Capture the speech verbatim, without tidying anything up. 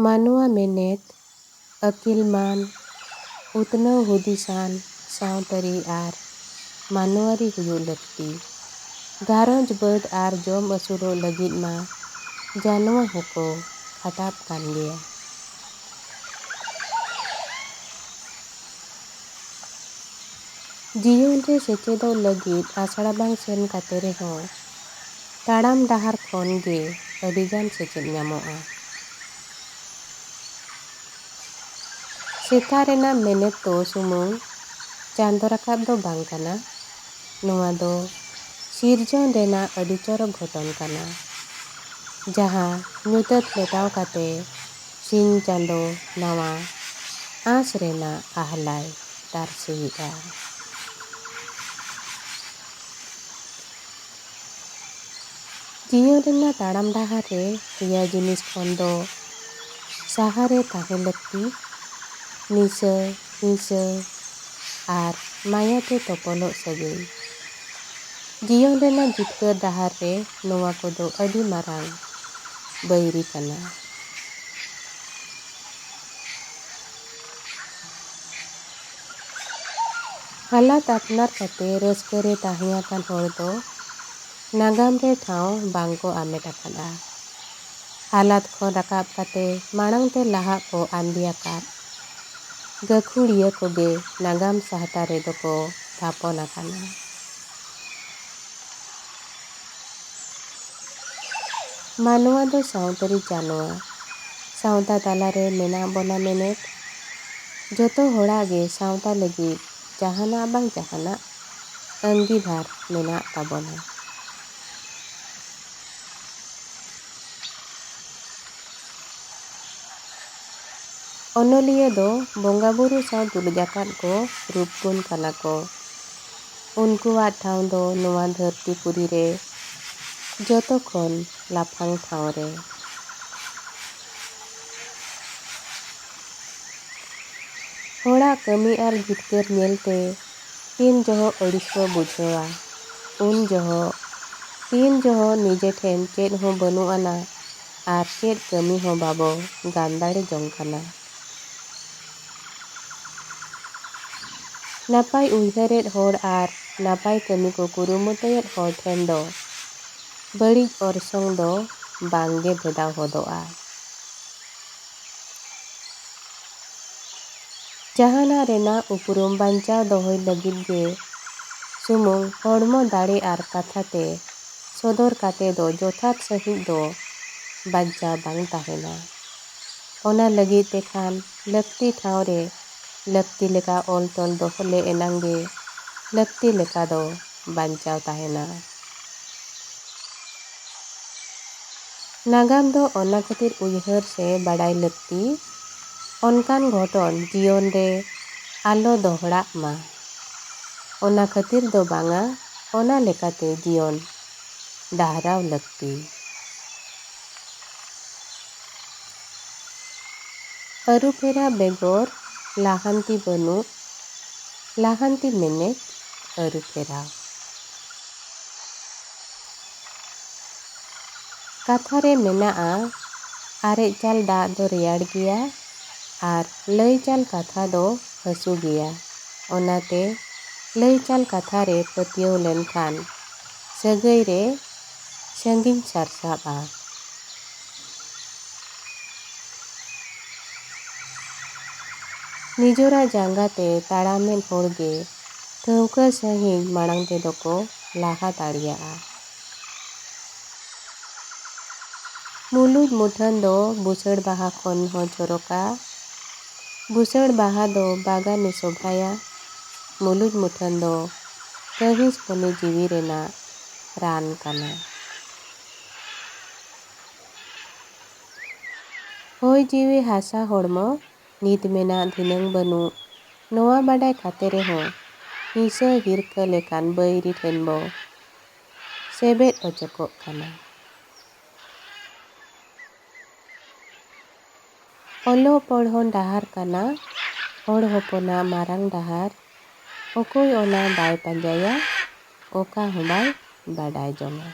ᱢᱟᱱᱣᱟ ᱢᱮᱱᱮᱛ, ᱟᱹᱠᱤᱞ ᱢᱟᱱ, ᱩᱛᱱᱟᱹᱣ ᱦᱩᱫᱤᱥᱟᱱ, ᱥᱟᱶᱛᱟᱹᱨᱤ ᱟᱨ ᱢᱟᱱᱣᱟᱨᱤ ᱦᱩᱭᱩᱜ ᱞᱟᱹᱠᱛᱤ᱾ ᱜᱷᱟᱨᱚᱸᱡᱽ ᱵᱟᱹᱫᱽ ᱟᱨ ᱡᱚᱢ ᱟᱹᱥᱩᱞᱚᱜ ᱞᱟᱹᱜᱤᱫ ᱢᱟ ᱡᱟᱱᱣᱟ ᱦᱚᱸᱠᱚ ᱠᱷᱟᱴᱟᱜ ᱠᱟᱱ ᱜᱮᱭᱟ᱾ ᱡᱤᱭᱚᱱ ᱨᱮ ᱥᱮᱪᱮᱫᱚᱜ ᱞᱟᱹᱜᱤᱫ ᱟᱥᱲᱟ ᱵᱟᱝ ᱥᱮᱱ ᱠᱟᱛᱮ ᱨᱮᱦᱚᱸ ᱛᱟᱲᱟᱢ ᱰᱟᱦᱟᱨ ᱠᱷᱚᱱ ᱜᱮ ᱟᱹᱰᱤᱜᱟᱱ ᱥᱮᱪᱮᱫ ᱧᱟᱢᱚᱜᱼᱟ᱾ ᱥᱮᱛᱟ ᱨᱮᱱᱟᱜ ᱢᱮᱱᱮᱛ ᱫᱚ ᱥᱩᱢᱩᱝ ᱪᱟᱸᱫᱚ ᱨᱟᱠᱟᱵ ᱫᱚ ᱵᱟᱝ ᱠᱟᱱᱟ᱾ ᱱᱚᱣᱟ ᱫᱚ ᱥᱤᱨᱡᱚᱱ ᱨᱮᱱᱟᱜ ᱟᱹᱰᱤ ᱪᱚᱨᱚᱠ ᱜᱷᱚᱴᱚᱱ ᱠᱟᱱᱟ, ᱡᱟᱦᱟᱸ ᱧᱩᱛᱟᱹᱛ ᱢᱮᱴᱟᱣ ᱠᱟᱛᱮ ᱥᱤᱧ ᱪᱟᱸᱫᱚ ᱱᱟᱣᱟ ᱟᱸᱥ ᱨᱮᱱᱟᱜ ᱟᱦᱞᱟᱭ ᱛᱟᱨᱥᱮᱭᱮᱫᱼᱟ᱾ ᱡᱤᱭᱚᱱ ᱨᱮᱱᱟᱜ ᱛᱟᱲᱟᱢ ᱰᱟᱦᱟᱨ ᱨᱮ ᱯᱮᱭᱟ ᱡᱤᱱᱤᱥ ᱠᱷᱚᱱ ᱫᱚ ᱥᱟᱦᱟ ᱨᱮ ᱛᱟᱦᱮᱸ ᱞᱟᱹᱠᱛᱤ, ᱱᱤᱥᱟᱹ, ᱦᱤᱝᱥᱟᱹ ᱟᱨ ᱢᱟᱭᱟ ᱛᱮ ᱛᱚᱯᱚᱞᱚᱜ ᱥᱟᱹᱜᱟᱹᱭ᱾ ᱡᱤᱭᱚᱱ ᱨᱮᱱᱟᱜ ᱡᱤᱛᱠᱟᱹᱨ ᱰᱟᱦᱟᱨ ᱨᱮ ᱱᱚᱣᱟ ᱠᱚᱫᱚ ᱟᱹᱰᱤ ᱢᱟᱨᱟᱝ ᱵᱟᱹᱭᱨᱤ ᱠᱟᱱᱟ᱾ ᱦᱟᱞᱟᱛ ᱟᱯᱱᱟᱨ ᱠᱟᱛᱮ ᱨᱟᱹᱥᱠᱟᱹ ᱨᱮ ᱛᱟᱦᱮᱸ ᱟᱠᱟᱱ ᱦᱚᱲ ᱫᱚ ᱱᱟᱜᱟᱢ ᱨᱮ ᱴᱷᱟᱶ ᱵᱟᱝ ᱠᱚ ᱟᱢᱮᱴ ᱟᱠᱟᱫᱼᱟ᱾ ᱦᱟᱞᱟᱛ ᱠᱷᱚᱱ ᱨᱟᱠᱟᱵ ᱠᱟᱛᱮ ᱢᱟᱲᱟᱝ ᱛᱮ ᱞᱟᱦᱟᱜ ᱠᱚ ᱟᱱᱫᱤ ᱟᱠᱟᱫ ᱜᱟᱹᱠᱷᱩᱲᱤᱭᱟᱹ ᱠᱚᱜᱮ ᱱᱟᱜᱟᱢ ᱥᱟᱦᱴᱟ ᱨᱮᱫᱚ ᱠᱚ ᱛᱷᱟᱯᱚᱱ ᱟᱠᱟᱱᱟ᱾ ᱢᱟᱱᱣᱟ ᱫᱚ ᱥᱟᱶᱛᱟᱨᱤ ᱡᱟᱱᱣᱟ᱾ ᱥᱟᱶᱛᱟ ᱛᱟᱞᱟᱨᱮ ᱢᱮᱱᱟᱜ ᱵᱚᱱᱟ ᱢᱮᱱᱮᱛ, ᱡᱚᱛᱚ ᱦᱚᱲᱟᱜ ᱜᱮ ᱥᱟᱶᱛᱟ ᱞᱟᱹᱜᱤᱫ ᱡᱟᱦᱟᱱᱟᱜ ᱵᱟᱝ ᱡᱟᱦᱟᱱᱟᱜ ᱟᱹᱝᱜᱤᱵᱷᱟᱨ ᱢᱮᱱᱟᱜ ᱛᱟᱵᱚᱱᱟ᱾ ᱚᱱᱚᱞᱤᱭᱟᱹ ᱫᱚ ᱵᱚᱸᱜᱟ ᱵᱩᱨᱩ ᱥᱟᱶ ᱛᱩᱞᱩᱡ ᱟᱠᱟᱫ ᱠᱚ ᱨᱩᱯ ᱜᱩᱱ ᱠᱟᱱᱟ ᱠᱚ᱾ ᱩᱱᱠᱩᱣᱟᱜ ᱴᱷᱟᱶ ᱫᱚ ᱱᱚᱣᱟ ᱫᱷᱟᱹᱨᱛᱤ ᱯᱩᱨᱤ ᱨᱮ ᱡᱚᱛᱚ ᱠᱷᱚᱱ ᱞᱟᱯᱷᱟᱝ ᱴᱷᱟᱶ ᱨᱮ᱾ ᱦᱚᱲᱟᱜ ᱠᱟᱹᱢᱤ ᱟᱨ ᱡᱤᱛᱠᱟᱹᱨ ᱧᱮᱞᱛᱮ ᱛᱤᱱ ᱡᱚᱦᱚᱜ ᱟᱹᱲᱤᱥ ᱠᱚ ᱵᱩᱡᱷᱟᱹᱣᱟ, ᱩᱱ ᱡᱚᱦᱚᱜ, ᱛᱤᱱ ᱡᱚᱦᱚᱜ ᱱᱤᱡᱮ ᱴᱷᱮᱱ ᱪᱮᱫ ᱦᱚᱸ ᱵᱟᱹᱱᱩᱜ ᱟᱱᱟ, ᱟᱨ ᱪᱮᱫ ᱠᱟᱹᱢᱤ ᱦᱚᱸ ᱵᱟᱵᱚ ᱜᱟᱱ ᱫᱟᱲᱮ ᱡᱚᱝ ᱠᱟᱱᱟ᱾ ᱱᱟᱯᱟᱭ ᱩᱭᱦᱟᱹᱨᱮᱫ ᱦᱚᱲ ᱟᱨ ᱱᱟᱯᱟᱭ ᱠᱟᱹᱢᱤ ᱠᱚ ᱠᱩᱨᱩᱢᱩᱴᱩᱭᱮᱫ ᱦᱚᱲ ᱴᱷᱮᱱ ᱫᱚ ᱵᱟᱹᱲᱤᱡ ᱚᱨᱥᱚᱝ ᱫᱚ ᱵᱟᱝ ᱜᱮ ᱵᱷᱮᱫᱟᱣ ᱦᱚᱫᱚᱜᱼᱟ᱾ ᱡᱟᱦᱟᱱᱟᱜ ᱨᱮᱱᱟᱜ ᱩᱯᱨᱩᱢ ᱵᱟᱧᱪᱟᱣ ᱫᱚᱦᱚᱭ ᱞᱟᱹᱜᱤᱫ ᱜᱮ ᱥᱩᱢᱩᱝ ᱦᱚᱲᱢᱚ ᱫᱟᱲᱮ ᱟᱨ ᱠᱟᱛᱷᱟ ᱛᱮ ᱥᱚᱫᱚᱨ ᱠᱟᱛᱮ ᱫᱚ ᱡᱚᱛᱷᱟᱛ ᱥᱟᱺᱦᱤᱡ ᱫᱚ ᱵᱟᱧᱪᱟᱣ ᱵᱟᱝ ᱛᱟᱦᱮᱱᱟ᱾ ᱚᱱᱟ ᱞᱟᱹᱜᱤᱫ ᱛᱮᱠᱷᱟᱱ ᱞᱟᱹᱠᱛᱤ ᱴᱷᱟᱶ ᱨᱮ ᱞᱟᱹᱠᱛᱤ ᱞᱮᱠᱟ ᱚᱞ ᱛᱚᱞ ᱫᱚᱦᱚ ᱞᱮ ᱮᱱᱟᱝ ᱜᱮ ᱞᱟᱹᱠᱛᱤ ᱞᱮᱠᱟ ᱫᱚ ᱵᱟᱧᱪᱟᱣ ᱛᱟᱦᱮᱱᱟ᱾ ᱱᱟᱜᱟᱢ ᱫᱚ ᱚᱱᱟ ᱠᱷᱟᱹᱛᱤᱨ ᱩᱭᱦᱟᱹᱨ ᱥᱮ ᱵᱟᱰᱟᱭ ᱞᱟᱹᱠᱛᱤ, ᱚᱱᱠᱟᱱ ᱜᱷᱚᱴᱚᱱ ᱡᱤᱭᱚᱱ ᱨᱮ ᱟᱞᱚ ᱫᱚᱦᱲᱟᱜ ᱢᱟ᱾ ᱚᱱᱟ ᱠᱷᱟᱹᱛᱤᱨ ᱫᱚ ᱵᱟᱝᱟ, ᱚᱱᱟ ᱞᱮᱠᱟᱛᱮ ᱡᱤᱭᱚᱱ ᱰᱟᱦᱨᱟᱣ ᱞᱟᱹᱠᱛᱤ᱾ ᱟᱹᱨᱩᱯᱷᱮᱨᱟ ᱵᱮᱜᱚᱨ ᱞᱟᱦᱟᱱᱛᱤ ᱵᱟᱹᱱᱩᱜ, ᱞᱟᱦᱟᱱᱛᱤ ᱢᱮᱱᱮᱠ ᱟᱹᱨᱩᱯᱷᱮᱨᱟᱣ᱾ ᱠᱟᱛᱷᱟ ᱨᱮ ᱢᱮᱱᱟᱜᱼᱟ, ᱟᱨᱮᱡ ᱪᱟᱞ ᱫᱟᱜ ᱫᱚ ᱨᱮᱭᱟᱲ ᱜᱮᱭᱟ ᱟᱨ ᱞᱟᱹᱭ ᱪᱟᱞ ᱠᱟᱛᱷᱟ ᱫᱚ ᱦᱟᱹᱥᱩ ᱜᱮᱭᱟ᱾ ᱚᱱᱟᱛᱮ ᱞᱟᱹᱭ ᱪᱟᱞ ᱠᱟᱛᱷᱟ ᱨᱮ ᱯᱟᱹᱛᱭᱟᱹᱣ ᱞᱮᱱᱠᱷᱟᱱ ᱥᱟᱹᱜᱟᱹᱭ ᱨᱮ ᱥᱟᱺᱜᱤᱧ ᱥᱟᱨᱥᱟᱜᱼᱟ᱾ ᱱᱤᱡᱚᱨᱟᱜ ᱡᱟᱸᱜᱟ ᱛᱮ ᱛᱟᱲᱟᱢᱮᱫ ᱦᱚᱲ ᱜᱮ ᱴᱷᱟᱹᱣᱠᱟᱹ ᱥᱟᱺᱦᱤᱡ ᱢᱟᱲᱟᱝ ᱛᱮᱫᱚ ᱠᱚ ᱞᱟᱦᱟ ᱫᱟᱲᱮᱭᱟᱜᱼᱟ᱾ ᱢᱩᱞᱩᱡ ᱢᱩᱴᱷᱟᱹᱱ ᱫᱚ ᱵᱩᱥᱟᱹᱲ ᱵᱟᱦᱟ ᱠᱷᱚᱱ ᱦᱚᱸ ᱪᱚᱨᱚᱠᱟ᱾ ᱵᱩᱥᱟᱹᱲ ᱵᱟᱦᱟ ᱫᱚ ᱵᱟᱜᱟᱱᱮ ᱥᱚᱵᱷᱟᱭᱟ᱾ ᱢᱩᱞᱩᱡ ᱢᱩᱴᱷᱟᱹᱱ ᱫᱚ ᱠᱟᱹᱦᱤᱥ ᱯᱚᱱᱤ ᱡᱤᱣᱤ ᱨᱮᱱᱟᱜ ᱨᱟᱱ ᱠᱟᱱᱟ᱾ ᱦᱚᱭ ᱡᱤᱣᱤ ᱦᱟᱥᱟ ᱦᱚᱲᱢᱚ, ᱱᱤᱛ ᱢᱮᱱᱟᱜ ᱫᱷᱤᱱᱟᱹᱝ ᱵᱟᱹᱱᱩᱜ, ᱱᱚᱣᱟ ᱵᱟᱰᱟᱭ ᱠᱟᱛᱮ ᱨᱮᱦᱚᱸ ᱦᱤᱸᱥᱟᱹ ᱦᱤᱨᱠᱟᱹ ᱞᱮᱠᱟᱱ ᱵᱟᱹᱭᱨᱤ ᱴᱷᱮᱱ ᱵᱚ ᱥᱮᱵᱮᱫ ᱚᱪᱚᱠᱚᱜ ᱠᱟᱱᱟ᱾ ᱚᱞᱚᱜ ᱯᱚᱲᱦᱚᱱ ᱰᱟᱦᱟᱨ ᱠᱟᱱᱟ ᱦᱚᱲ ᱦᱚᱯᱚᱱᱟᱜ ᱢᱟᱨᱟᱝ ᱰᱟᱦᱟᱨ᱾ ᱚᱠᱚᱭ ᱚᱱᱟ ᱵᱟᱭ ᱯᱟᱸᱡᱟᱭᱟ, ᱚᱠᱟ ᱦᱚᱸ ᱵᱟᱭ ᱵᱟᱰᱟᱭ ᱡᱚᱝᱟ᱾